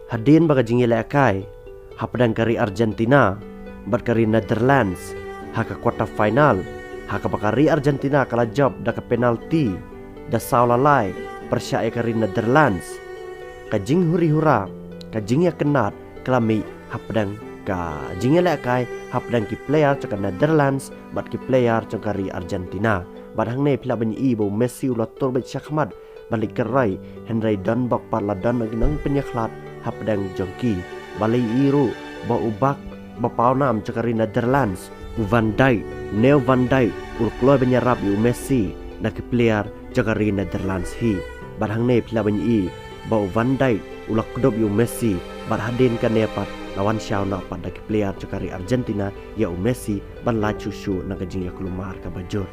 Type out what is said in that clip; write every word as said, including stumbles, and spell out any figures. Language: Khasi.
Hadien ba ka jingïalehkai hapdeng ka ri Argentina bad ka ri Netherlands ha ka quarter final, ha kaba ka ri Argentina ka la jop da ka penalti da saw la lai pyrshah ïa ka ri Netherlands, ka jinghuri hura, ka jingïakynad ka la mih hapdeng ka jingïalehkai hapdeng ki player jong ka Netherlands bad ki player jong ka ri Argentina. Bad hangne phi lah ban ïohi ba u Messi u la tur beit shakhmat ban leit kyroi, hynrei don bok pat la don na ki nongpynïakhlad hapdeng jong ki. Ba la ïohi ruh ba u bak ba pawnam jong ka ri Netherlands, u Van Dijk, ne u Van Dijk u kloi ban ïarap ïa u Messi na ki player jong ka ri Netherlands hi. Bad hangne phi lah ban ïohi ba u Van Dijk u la kdup ïa u Messi, bad hadien kane pat la wan shaw noh pat da ki player jong ka ri Argentina ïa u Messi ban lait shuh shuh na ka jingïakulmar kaba jur.